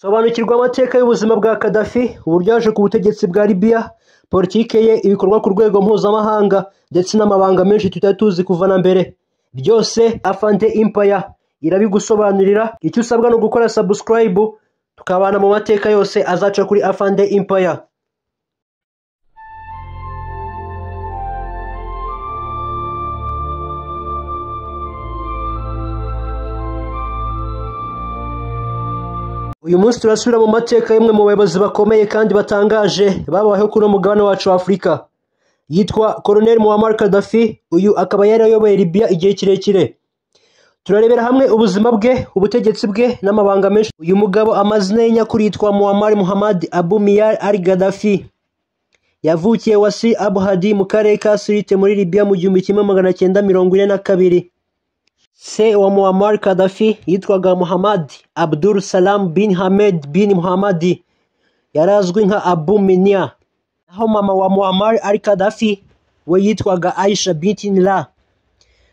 Sobanukirwa amateka y'ubuzima bwa Gaddafi, uburyo yaje ku butegetsi bwa Libya, politike ye, ibikorwa ku rwego mpuzamahanga ndetse n'amabanga menshi tutari tuzi kuva na mbere. Byose Afande Empire irabigusobanurira, icyo usabwa ni ugukora subscribe tukabana mu mateka yose azaca kuri Afande Empire. Uyu munsi turasubira mu mateka y'umwe mu bayobozi bakomeye kandi batangaje babayeho kuri uno mugabane wacu wa Afurika. Yitwa Colonel Muammar Gaddafi, uyu akaba yari ayoboye Libya igihe kirekire. Turarebera hamwe ubuzima bwe, ubutegetsi bwe n'amabanga menshi. Uyu mugabo amazina ye nyakuri yitwa Muammar Muhammad Abu Miyar al Gaddafi. Yavukiye Wasi Abu Hadi mu karere ka Sirte muri Libya mu 1942. Se wa Muammar Gaddafi yitwaga Muhammad Abdul Salam bin Hamed bin Muhammad, yari azwi nka Abu Minia. Naho mama wa Muammar al Gaddafi we yitwaga Aisha binti Nila.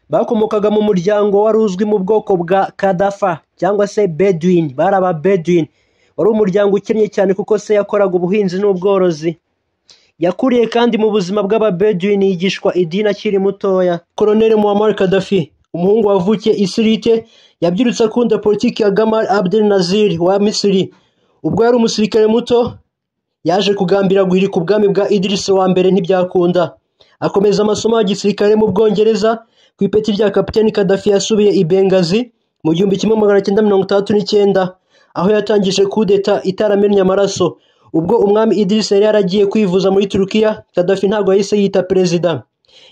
Bakomokaga mu muryango wari uzwi mu bwoko bwa Kadafa cyangwa se Bedouin, bari aba Bedouin. Wari umuryango ukennye cyane kuko se yakoraga ubuhinzi n'ubworozi. Yakuriye kandi mu buzima bw'aba Bedouin, yigishwa idini akiri mutoya. Colonel Muammar Gaddafi, umuhungu wavukiye i Sirte, yabyirutse akunda politiki ya Gamal Abdel Nasser wa Misiri. Ubwo yari umusirikare muto, yaje kugambira guhirika ubwami bwa Idris wa mbere ntibyakunda. Akomeza amasomo ya gisirikare mu Bwongereza. Ku ipeti rya Kapiteni Gaddafi yasubiye i Benghazi mu 1969, aho yatangije kudeta itaramennye amaraso. Ubwo umwami Idris yari yaragiye kwivuza muri Turukiya, Gaddafi ntabwo yahise yita perezida.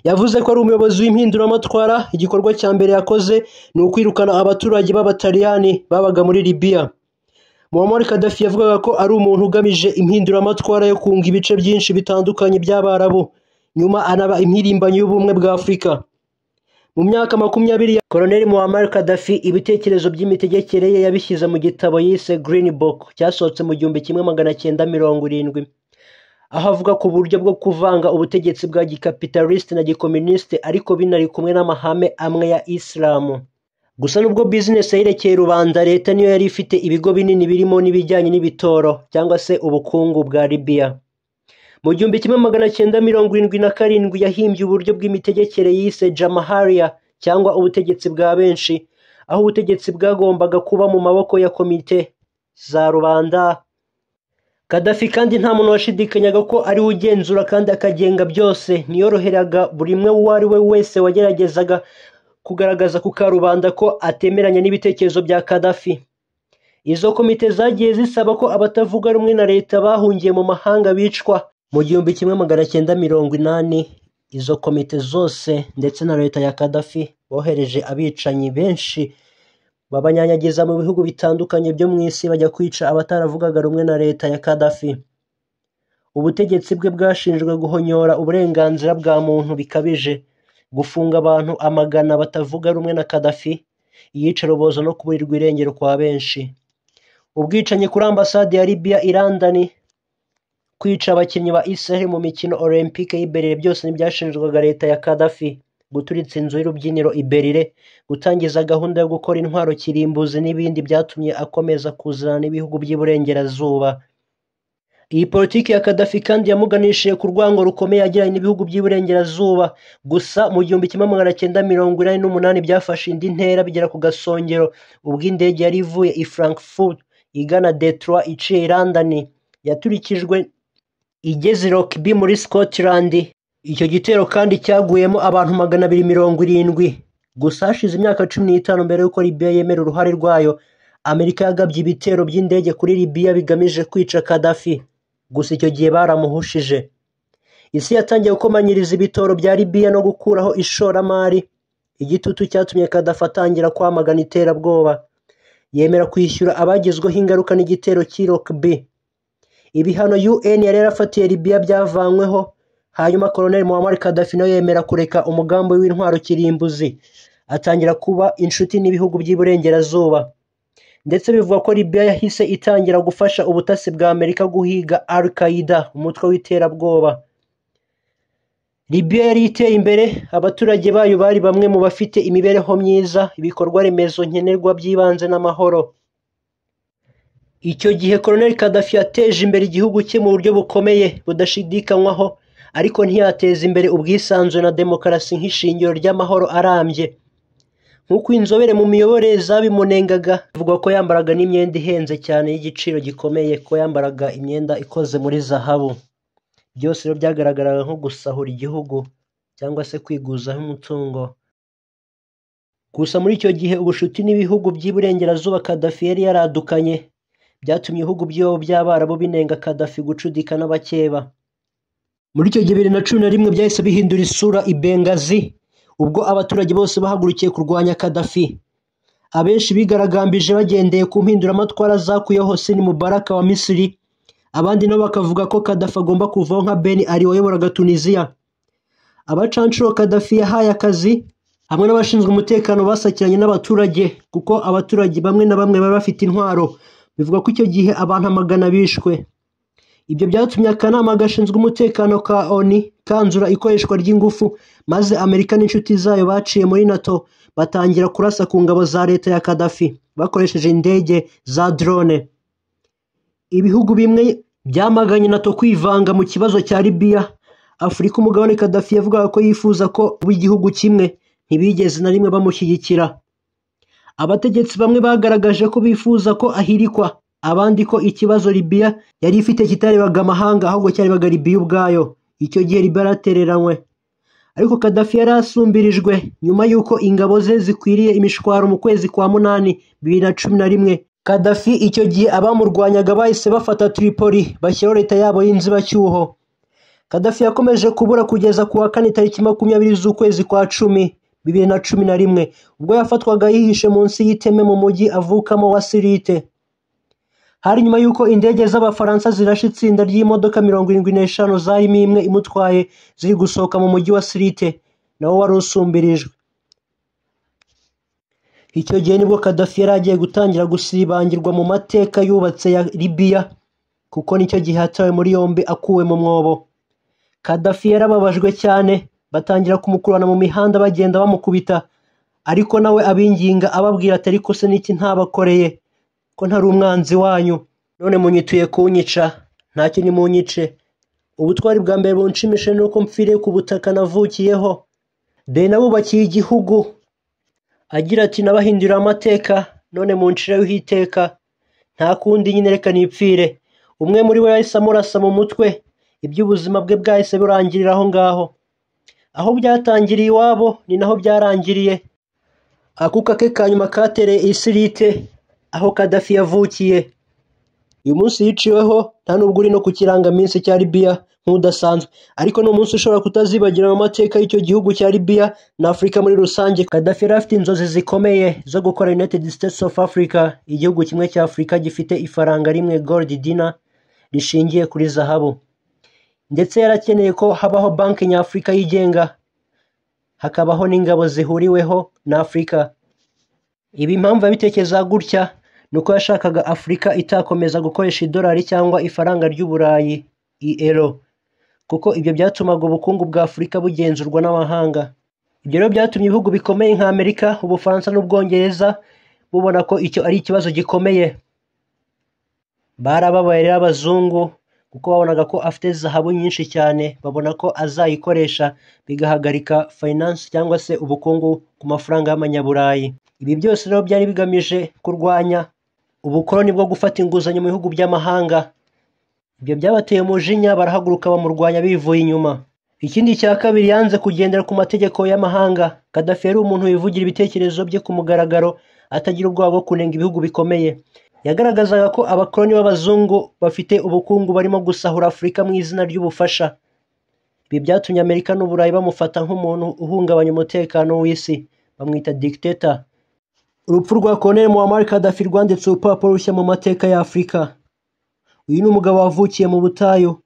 Yavuze ko ari umuyobozi w'impinduramatwara. Igikorwa cya mbere yakoze ni ukwirukana abaturage b'Abataliyani babaga muri Libya. Muammar Gaddafi yavugaga ko ari umuntu ugamije impinduramatwara yo kunga ibice byinshi bitandukanye by'Abarabu, nyuma anaba impirimbanyi y'ubumwe bwa Afurika. Mu myaka 20 ya Colonel Muammar Gaddafi, ibitekerezo by'imitegekere ye yabishyize mu gitabo yise Green Book cyasohotse mu 1970, aho avuga ku buryo bwo kuvanga ubutegetsi bwa gikapitaliste na gikomuniste ariko binari kumwe n'amahame amwe ya Isilamu. Gusa nubwo business yayirekeye rubanda, leta niyo yari ifite ibigo binini birimo n'ibijyanye n'ibitoro cyangwa se ubukungu bwa Libya. Mu 1977 yahimbye uburyo bw'imitegekere yise Jamahariya cyangwa ubutegetsi bwa benshi, aho ubutegetsi bwagombaga kuba mu maboko ya komite za rubanda. Gaddafi kandi nta muntu washidikanyaga ko ari we ugenzura kandi akagenga byose. Ntiyoroheraga buri umwe uwo ari we wese wageragezaga kugaragaza ku karubanda ko atemeranya n'ibitekerezo bya Gaddafi. Izo komite zagiye zisaba ko abatavuga rumwe na leta bahungiye mu mahanga bicwa. Mu 1980 izo komite zose ndetse na leta ya Gaddafi bohereje abicanyi benshi babanyanyagiza mu bihugu bitandukanye byo mu isi bajya kwica abataravugaga rumwe na leta ya Gaddafi. Ubutegetsi bwe bwashinjwe guhonyora uburenganzira bwa muntu bikabije, gufunga abantu amagana batavuga rumwe na Gaddafi, iyicarubozo no kuburirwa irengero kwa benshi. Ubwicanyi kuri ambasade ya Libya i London, kwica abakinnyi ba Israel mu mikino Olympique y'i Berlin, byose ntibyashinjwaga leta ya Gaddafi. Guturitsa inzu y'urubyiniro i Berlin, gutangiza gahunda yo gukora intwaro kirimbuzi n'ibindi byatumye akomeza kuzana n'ibihugu by'iburengerazuba. Iyi politiki ya Gaddafi kandi yamuganishije ku rwango rukomeye yagiranye n'ibihugu by'iburengerazuba. Gusa mu 1988 byafashe indi ntera bigera ku gasongero, ubwo indege yari ivuye i Frankfurt igana Detroit iciye i London yaturikijwe igeze i Rugby muri Scotland. Icyo gitero kandi cyaguyemo abantu 270. Gusa hashize imyaka 15 mbere y'uko Libya yemera uruhare rwayo, Amerika yagabye ibitero by'indege kuri Libya bigamije kwica Gaddafi. Gusa icyo gihe baramuhushije. Isi yatangiye gukomanyiriza ibitoro bya Libya no gukuraho ishoramari. Igitutu cyatumye Gaddafi atangira kwamagana iterabwoba, yemera kwishyura abagizweho ingaruka n'igitero cy'i Rugby. Ibihano UN yari yarafatiye Libya byavanyweho, hanyuma Colonel Muammar Gaddafi nawe yemera kureka umugambi w'intwaro kirimbuzi, atangira kuba inshuti n'ibihugu by'iburengerazuba. Ndetse bivugwa ko Libya yahise itangira gufasha ubutasi bwa Amerika guhiga Al-Qaeda, umutwe w'iterabwoba. Libya yari iteye imbere, abaturage bayo bari bamwe mu bafite imibereho myiza, ibikorwa remezo nkenerwa by'ibanze n'amahoro. Icyo gihe Colonel Gaddafi yateje imbere igihugu cye mu buryo bukomeye budashidikanywaho, ariko ntiyateza imbere ubwisanzure na demokarasi nk'ishingiro ry'amahoro arambye. Nk'uko inzobere mu miyoborere zabimunengaga, bivugwa ko yambaraga n'imyenda ihenze cyane y'igiciro gikomeye, ko yambaraga imyenda ikoze muri zahabu. Byose rero byagaragaraga nko gusahura igihugu cyangwa se kwiguzaho umutungo. Gusa muri icyo gihe ubushuti n'ibihugu by'iburengerazuba Gaddafi yari yaradukanye, byatumye ibihugu by'iwabo by'Abarabu binenga Gaddafi gucudika n'abakeba. Muri icyo gihe 2011 byahise bihindura isura i Benghazi, ubwo abaturage bose bahagurukiye kurwanya Gaddafi. Abenshi bigaragambije bagendeye ku mpinduramatwara zakuyeho Hosni Mubarak wa Misiri, abandi nabo bakavuga ko Gaddafi agomba kuvaho nka Ben Ali wayoboraga Tunisia. Abacanshuro Gaddafi yahaye akazi hamwe n'abashinzwe umutekano basakiranye n'abaturage, kuko abaturage bamwe na bamwe bari bafite intwaro. Bivugwa ko icyo gihe abantu amagana bishwe. Ibyo byatumye akanama gashinzwe umutekano ka ONU kanzura ikoreshwa ry'ingufu, maze Amerika n'inshuti zayo baciye muri NATO batangira kurasa ku ngabo za leta ya Gaddafi bakoresheje indege za drone. Ibihugu bimwe byamaganye NATO kwivanga mu kibazo cya Libya. Afurika, umugabane Gaddafi yavugaga ko yifuza ko uba igihugu kimwe, ntibigeze na rimwe bamushyigikira. Abategetsi bamwe bagaragaje ko bifuza ko ahirikwa, abandi ko ikibazo Libya yari ifite kitarebaga amahanga ahubwo cyarebaga Libya ubwayo. Icyo gihe Libya yaratereranywe. Ariko Gaddafi yari asumbirijwe nyuma y'uko ingabo ze zikwiriye imishwaro mu kwezi kwa 8 2011. Gaddafi icyo gihe abamurwanyaga bahise bafata Tripoli bashyiraho leta yabo y'inzibacyuho. Gaddafi yakomeje kubura kugeza ku wa kane tariki 20 z'ukwezi kwa 10 2011, ubwo yafatwaga yihishe munsi y'iteme mu mujyi avukamo wa Sirte. Hari nyuma y'uko indege z'Abafaransa zirashe itsinda ry'imodoka 75 zarimo imwe imutwaye ziri gusohoka mu mujyi wa Sirte, nawo wari usumbirijwe. Icyo gihe nibwo Gaddafi yari agiye gutangira gusibangirwa mu mateka yubatse ya Libya, kuko nicyo gihe yatawe muri yombi akuwe mu mwobo. Gaddafi yarababajwe cyane, batangira kumukurana mu mihanda bagenda bamukubita, ariko nawe abinginga ababwira ati ariko se niki ntabakoreye, ko ntari umwanzi wanyu, none munyituye kunyica, ntacyo nimunyice. Ubutwari bwa mbere bunshimishe nuko mpfiriye ku butaka navukiyeho, dore nabubakiye igihugu. Agira ati nabahindurira amateka, none muncireho iteka, nta kundi nyine reka nipfire. Umwe muri bo yahise amurasa mu mutwe, iby'ubuzima bwe bwahise burangirira aho ngaho. Aho byatangiriye iwabo ni naho byarangiriye. Akuka ke ka nyuma katereye i Sirte, aho Gaddafi yavukiye. Uyu munsi yiciweho nta nubwo uri no ku kirangaminsi cya Libya nk'udasanzwe, ariko ni umunsi ushobora kutazibagirana mu mateka y'icyo gihugu cya Libya na Afurika muri rusange. Gaddafi yari afite inzozi zikomeye zo gukora United States of Africa, igihugu kimwe cya Afurika gifite ifaranga rimwe gold dinar rishingiye kuri zahabu. Ndetse yarakeneye ko habaho banki nyafurika yigenga, hakabaho n'ingabo zihuriweho na Afurika. Ibi impamvu yabitekereza gutya ni uko yashakaga Afurika itakomeza gukoresha idolari cyangwa ifaranga ry'Uburayi euro, kuko ibyo byatumaga ubukungu bwa Afurika bugenzurwa n'amahanga. Ibyo rero byatumye ibihugu bikomeye nka Amerika, Ubufaransa n'Ubwongereza bubona ko icyo ari ikibazo gikomeye. Barababaye rero abazungu, kuko babonaga ko afite zahabu nyinshi cyane, babona ko azayikoresha bigahagarika finance cyangwa se ubukungu ku mafaranga y'amanyaburayi. Ibi byose rero byari bigamije kurwanya ubukoloni bwo gufata inguzanyo mu bihugu by'amahanga. Ibyo byabateye umujinya, barahaguruka bamurwanya bivuye inyuma. Ikindi cya kabiri, yanze kugendera ku mategeko y'amahanga. Gaddafi yari umuntu wivugira ibitekerezo bye ku mugaragaro, atagira ubwoba bwo kunenga ibihugu bikomeye. Yagaragazaga ko abakoloni b'abazungu bafite ubukungu barimo gusahura Afurika mu izina ry'ubufasha. Ibi byatumye Amerika n'Uburayi bamufata nk'umuntu uhungabanya umutekano w'isi, bamwita dictator. Urupfu rwa Colonel Muammar Gaddafi rwanditse urupapuro rushya mu mateka ya Afurika. Uyu ni umugabo wavukiye mu butayu,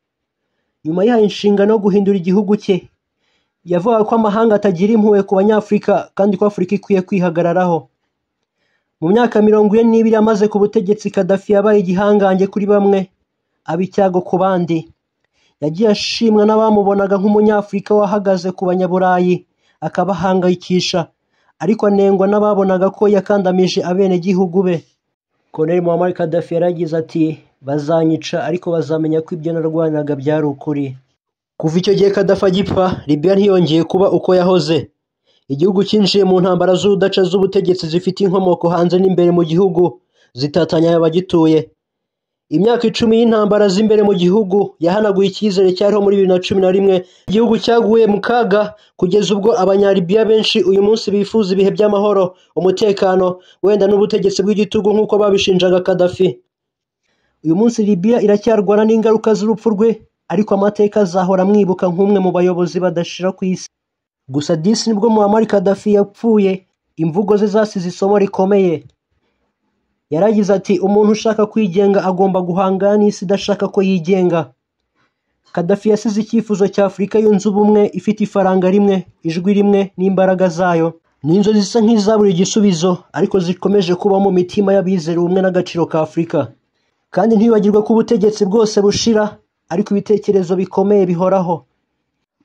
nyuma yihaye inshingano yo guhindura igihugu cye. Yavugaga ko amahanga atagira impuhwe ku Banyafurika kandi ko Afurika ikwiye kwihagararaho. Mu myaka 42 amaze ku butegetsi, Gaddafi yabaye igihangange kuri bamwe, aba icyago ku bandi. Yagiye ashimwa n'abamubonaga nk'umunyafurika wahagaze ku Banyaburayi akabahangayikisha, ariko anengwa n'ababonaga ko yakandamije abenegihugu be. Colonel Muammar Gaddafi yaragize ati "Bazanyica ariko bazamenya ko ibyo narwanaga byari ukuri." Kuva icyo gihe Gaddafi agipfa, Libya ntiyongeye kuba uko yahoze. Igihugu cyinjiye mu ntambara z'urudaca z'ubutegetsi zifite inkomoko hanze n'imbere mu gihugu, zitatanya abagituye. Imyaka 10 y'intambara z'imbere mu gihugu yahanaguye icyizere cyariho muri 2011. Igihugu cyaguye mu kaga kugeza ubwo Abanyalibiya benshi uyu munsi bifuza ibihe by'amahoro, umutekano, wenda n'ubutegetsi bw'igitugu nk'uko babishinjaga Gaddafi. Uyu munsi Libya iracyarwana n'ingaruka z'urupfu rwe, ariko amateka azahora amwibuka nk'umwe mu bayobozi badashira ku isi. Gusa disi nibwo Muammar Gaddafi yapfuye, imvugo ze zasize isomo rikomeye. Yaragize ati "Umuntu ushaka kwigenga agomba guhangana n'isi idashaka ko yigenga." Gaddafi yasize icyifuzo cya Afurika yunze ubumwe ifite ifaranga rimwe, ijwi rimwe n'imbaraga zayo. Ni inzozi zisa nk'izabura igisubizo, ariko zikomeje kuba mu mitima y'abizera ubumwe n'agaciro ka Afurika. Kandi ntibibagirwe ko ubutegetsi bwose bushira, ariko ibitekerezo bikomeye bihoraho.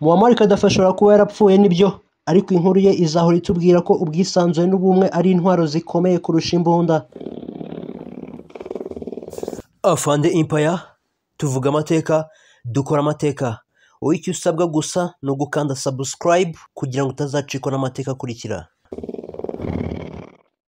Muammar Gaddafi ashobora kuba yarapfuye nibyo, ariko inkuru ye izahora itubwira ko ubwisanzure n'ubumwe ari intwaro zikomeye kurusha imbunda. Afande Empire, tuvuga amateka, dukora amateka. Wowe icyo usabwa gusa ni ugukanda subscribe kugira ngo utazacikwa n'amateka akurikira.